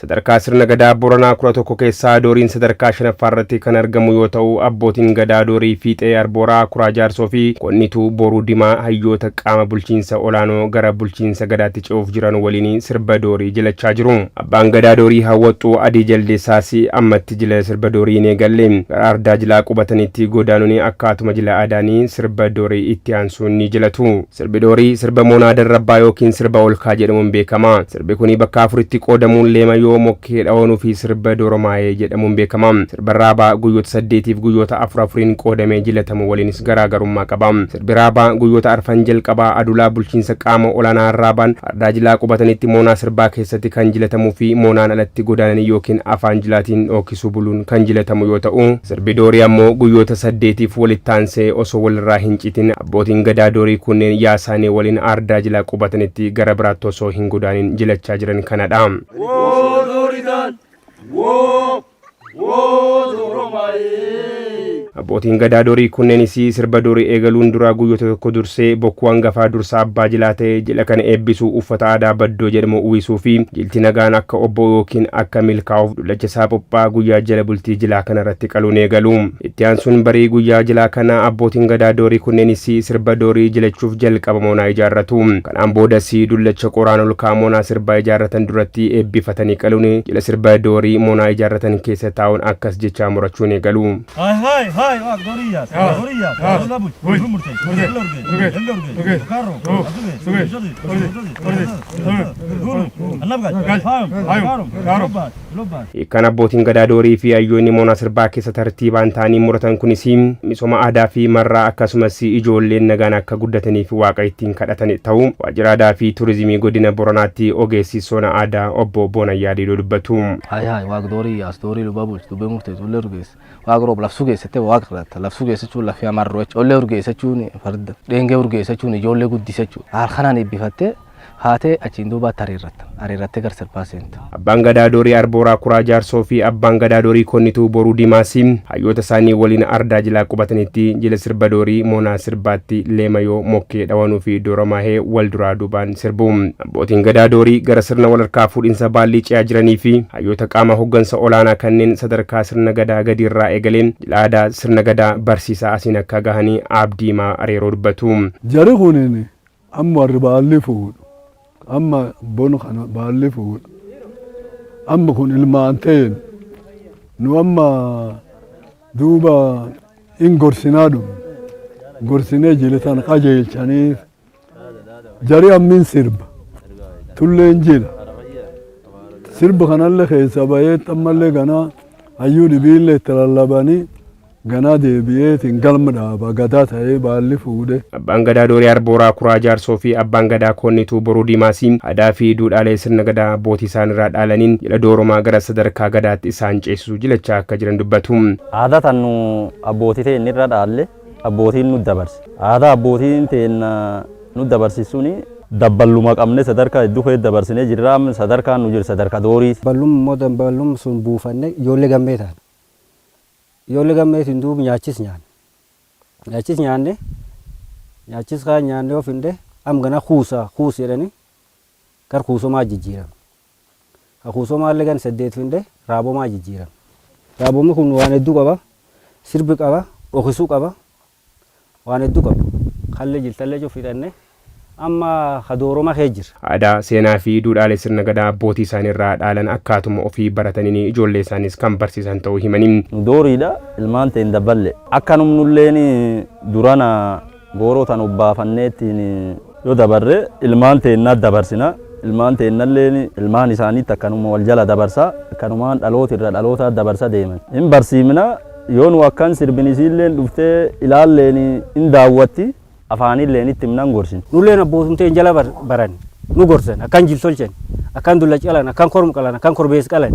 Sadarkaa sirna gadaa Boranaa 11 keessaa Dooriin sadarkaa shanaffaa irratti kan argamu yoo ta'u, abbootiin gadaa Doorii Fiixee Arbooraa, Kuraa Jaarsoo fi Qonnituu Boruu Dimaa hayyoota qaama bulchiinsa olaanoo gara bulchiinsa gadaatti ce'uuf jiran waliin sirba Doorii jilachaa jiru. Abbaan gadaa Doorii Hawwaxxuu Adii Jaldeessaas ammatti jila sirba Doorii hin eegalle. Gara ardaa jilaa qubatanitti godaanuun akkaatuma jila aadaanii sirba Doorii itti aansuun ni jilatu. Sirbi Doorii sirba moonaa darrabbaa yookiin sirba olkaa jedhamuun beekama. Sirbi kuni bakka afuritti qoodamuun leema yoo mokkee dhawanuu fi sirba Doromaayee jedhamuun beekama. Sirba Raabaa guyyoota saddeetiif guyyoota afur afuriin qoodamee jilatamu waliinis garaagarummaa qaba. Sirbi Raabaa guyyoota arfan jalqabaa adulaa bulchiinsa qaama olaanaa Raabaan ardaa jilaa qubatanitti moonaa sirbaa keessatti kan jilatamuu fi moonaan alatti godaananii yookiin afaan jilaatiin dhookisuu buluun kan jilatamu yoo ta'u, sirbi Doorii ammoo guyyoota saddeetiif walitti aansee osoo walirraa hin citin abbootiin gadaa Doorii kunneen yaasaanii waliin ardaa jilaa qubatanitti gara biraatti osoo hin godaanin jilachaa jiran kanadha. Woo Dooridaan! Woo! Woo Dooromaayee! Abbootiin gadaa Doorii kunneenis sirba Doorii eegaluun dura guyyoota tokko dursee bokkuu hangafaa dursa abbaa jilaa ta'ee jila kana eebbisuu, uffata aadaa baddoo jedhamu uwwisuu fi jilti nagaan akka obbo yookiin akka milkaa'uuf dullacha isaa qophaa guyyaa jala bultii jilaa kana irratti qaluun eegalu. Itti aansuun barii guyyaa jilaa kana abbootiin gadaa Doorii kunneenis sirba Doorii jilachuuf jalqaba moonaa ijaarratu. Kanaan boodas dullacha qoraan ol ka'aa moonaa sirbaa ijaarratan duratti eebbifatanii qaluun jila sirba Doorii moonaa ijaarratan keessa taa'uun akkas jechaa murachuun eegalu. Hai hai hai waaq Dooriyyaas Dooriyyaas Lola bulch Murtee Lola urgee Lola urgee Kaarroo Asugee Hiikkaan abbootiin gadaa Doorii fi hayyoonni moonaa sirbaa keessa tartiibaan ta'anii muratan kunis misooma aadaa fi marraa akkasumas ijoolleen nagaan akka guddataniif waaqa ittiin kadhatan ta'u waajjira aadaa fi turizimii godina Boranaatti ogeessi sona aadaa obbo Boonayyaa Diidoo dubbatu. Hai hai waaq Dooriyyaas Doorii luba bulch dubbee murtee tullee urgeessa. Waaqa roob labsuu keessatti waaqa kadhata. Labsuu keessa jechuun lafee amarroo jechuudha. Ijoollee urgeessa jechuun farda. Dheengee urgeessa jechuun ijoollee guddisa jechuudha. Haala kanaan eebbifattee haatee achiin duubaatti ariirratta. Ariirrattee gara sirbaa seenta. Abbaan gadaa Doorii Arbooraa Kuraa Jaarsoo fi abbaan gadaa Doorii Konnituu Boruu Dimaas hayyoota isaanii waliin ardaa jilaa qubatanitti jila sirba Doorii moonaa sirbaatti leemayoo mokkee dhawanuu fi Dooromaahee wal duraa duubaan sirbu. Abbootiin gadaa Doorii gara sirna walharkaa fuudhinsa baallii ce'aa jiranii fi hayyoota qaama hoggansa olaanaa kanneen sadarkaa sirna gadaa gadiirraa eegalee jila aadaa sirna gadaa barsiisaa asiin akka gahanii Abdii Maa Areeroo dubbatu. Jari kunin amma warri baalli fuudhu, amma bona kana baalli fuudhu, amma kun ilmaan ta'een nu amma duuba in gorsinaa dhumne, gorsinee jila tan qajeelchaniif. Jari ammin sirba tulleen jila sirba kanallee keessa bahee ammallee ganaa hayyuu dhibiillee itti lallabanii ganaa deebi'eetiin galma dhaaba gadaa ta'ee baalli fuudhe. Abbaan gadaa Doorii Arbooraa Kuraa Jaarsoo fi abbaan gadaa Koonnituu Boruu Diimaas aadaa fi duudhaalee sirna gadaa abbootii isaanirraa dhaalaniin jila Dooromaa gara sadarkaa gadaatti isaan ceesisu jilachaa akka jiran dubbatu. Aadaa tan nu abbootii ta'e irra dhaalle, abbootiin nu dabarse. Aadaa abbootiin ta'e nu dabarsisuun dabballuma qabne sadarkaa hedduu kee dabarsinee jirra, sadarkaan nu jiru sadarkaa Doorii. Ballum immoo ballum sun buufanne ijoollee gammee taane. Ijoollee gammeetiin duuba nyaachis nyaanne. Nyaachis nyaanne, nyaachis kaan nyaanne yoo finde am gana kuusa kuus jedhanii gar kuusomaa jijjiirame. Ka kuusomaallee gan 8 finde raabomaa jijjiirame. Raabomni kun waan hedduu qaba. Sirbi qaba, dhokisuu qaba, waan hedduu qaba. Kallee jiltallee cuuf fixanne amma ka dooroma kee jira. Aadaa, seenaa fi duudhaalee sirna gadaa abbootii isaaniirraa dhaalan akkaatuma ofii barataniin ijoollee isaaniis kan barsiisan ta'uu himanii. Nu Dooriidha, ilmaan ta'een dabballe. Akka numnulleen durana gooroo tan obbaafanneettiin yoo dabarre ilmaan teennaa dabarsina. Ilmaan teennalleen ilmaan isaaniitti akkanuma wal jala dabarsa. Akkanumaan dhaloota irra dhaloota dabarsa deeman. Hin barsiifna, yoo nu akkan sirbinisiilleen dhuftee ilaalleen hin daawwatti, afaanilleen itti himnan gorsin. Nulleen abbootumteen jala baran nu gorsan, akkan jil tolchan, akkan dullacha qalan, akkan korm qalan, akkan korbees qalan,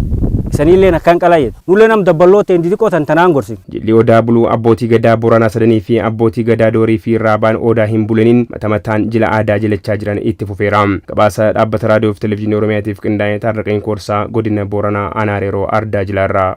isaniilleen akkan qalaa jedhu. Nulleen am dabballoo ta'een xixiqqoo tan tanaan gorsin. Jilli Odaa buluu abbootii gadaa Boranaa sadanii fi abbootii gadaa Doorii fi Raabaan Odaa hin bulaniin mata mataan jila aadaa jilachaa jiran itti fufeera. Gabaasa dhaabbata raadiyoo fi televezyiinii Oromiyaatiif qindaa'e Taarraqeen Koorsaa godina Booranaa aanaa Areeroo ardaa jilaarraa.